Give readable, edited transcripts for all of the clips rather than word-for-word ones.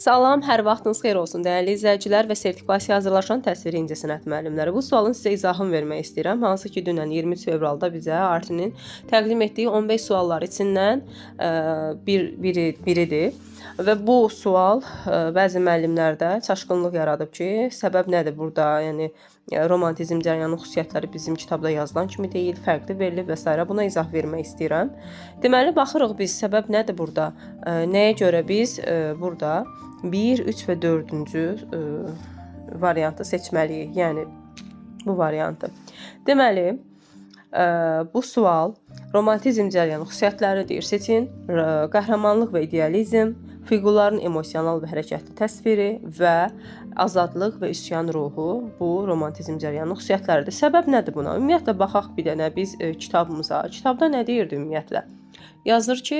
Salam, hər vaxtınız xeyir olsun dəyərli izləyicilər və sertifikasiya hazırlaşan təsviri incəsənət müəllimləri. Bu sualın sizə izahını vermək istəyirəm. Hansı ki, dünən 23 fevralda bizə RT-nin təqdim etdiyi 15 suallar içindən biridir. Və bu sual bəzi müəllimlərdə çaşqınlıq yaradıb ki, səbəb nədir burada? Yəni romantizm cərəyanının xüsusiyyətləri bizim kitabda yazılan kimi deyil, fərqli verilib və s. Buna izah vermək istəyirəm. Deməli, baxırıq biz səbəb nədir burada? Nəyə görə biz burada 1, 3 və 4-cü variantı seçməliyik? Yəni bu variantı. Deməli, bu sual romantizm cərəyanı xüsusiyyətləri deyir. Seçin, qəhrəmanlıq və idealizm, fiqurların emosional və hərəkətli təsviri və azadlıq və üsyan ruhu bu romantizm cərəyanının xüsusiyyətləridir. Səbəb nədir buna? Ümumiyyətlə baxaq bir dənə biz kitabımıza. Kitabda nə deyirdi ümumiyyətlə? Yazır ki,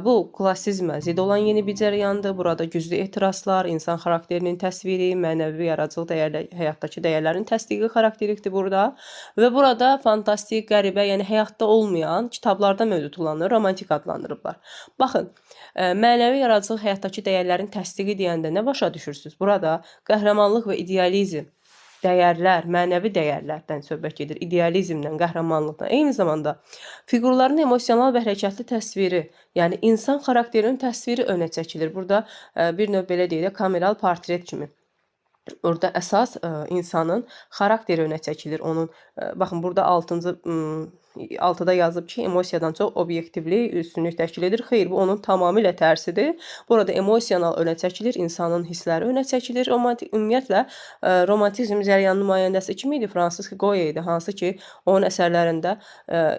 bu klassizmə zidd olan yeni bir cərəyandır. Burada güclü etirazlar, insan xarakterinin təsviri, mənəvi yaradıcılıq dəyərlər, həyatdakı dəyərlərin təsdiqi xarakterikdir burada. Və burada fantastik, qəribə, yəni həyatda olmayan kitablarda mövcud olanı romantik adlandırıblar. Baxın, mənəvi yaradıcılıq həyatdakı dəyərlərin təsdiqi deyəndə nə başa düşürsünüz? Burada qəhrəmanlıq və idealizm dəyərlər, mənəvi dəyərlərdən söhbət gedir. İdealizmdən, qəhrəmanlıqdan. Eyni zamanda fiqurların emosional və hərəkətli təsviri, yəni insan xarakterinin təsviri önə çəkilir. Burada bir növ belə deyək də, kameral portret kimi. Orada əsas insanın xarakteri önə çəkilir. Onun baxın burada 6-cı 6-da yazıb ki, emosiyadan çox obyektivlik üstünlük təşkil edir. Xeyr, bu onun tamamilə tərsidir. Burada emosional önə çəkilir, insanın hissləri önə çəkilir. Ümumiyyətlə romantizm cərəyanının nümayəndəsi kim idi? Fransisko Goya idi, hansı ki, onun əsərlərində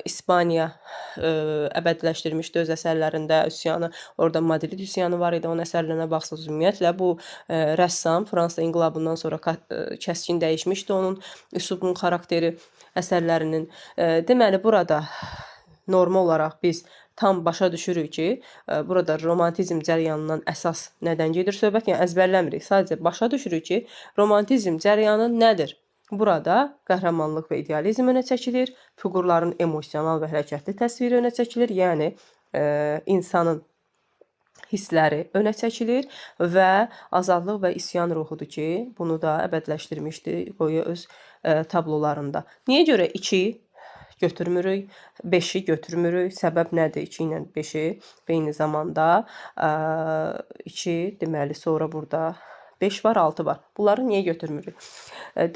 İspaniya əbədiləşdirmişdi öz əsərlərində üsyanı. Orada Madrid üsyanı var idi, onun əsərlərinə baxsaq ümumiyyətlə bu rəssam Fransa inqilabından sonra kəskin dəyişmişdi onun üslubunun, xarakteri əsərlərinin. Deməli, burada norma olaraq biz tam başa düşürük ki, burada romantizm cərəyanından əsas nədən gedir söhbət? Yəni əzbərləmirik, sadəcə başa düşürük ki, romantizm cərəyanı nədir? Burada qəhrəmanlıq və idealizm önə çəkilir, fiqurların emosional və hərəkətli təsviri önə çəkilir, yəni insanın hissləri önə çəkilir və azadlıq və üsyan ruhudur ki, bunu da əbədiləşdirmişdi Goya öz tablolarında. Niyə görə 2 götürmürük, 5-i götürmürük? Səbəb nədir? 2 ilə 5-i və eyni zamanda 2, deməli, sonra burada 5 var, 6 var. Bunları niyə götürmürük?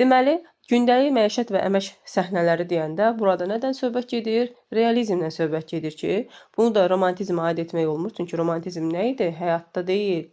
Deməli, gündəlik məişət və əmək səhnələri deyəndə burada nədən söhbət gedir? Realizmdən söhbət gedir ki, bunu da romantizmə aid etmək olmur. Çünki romantizm nə idi? Həyatda deyil,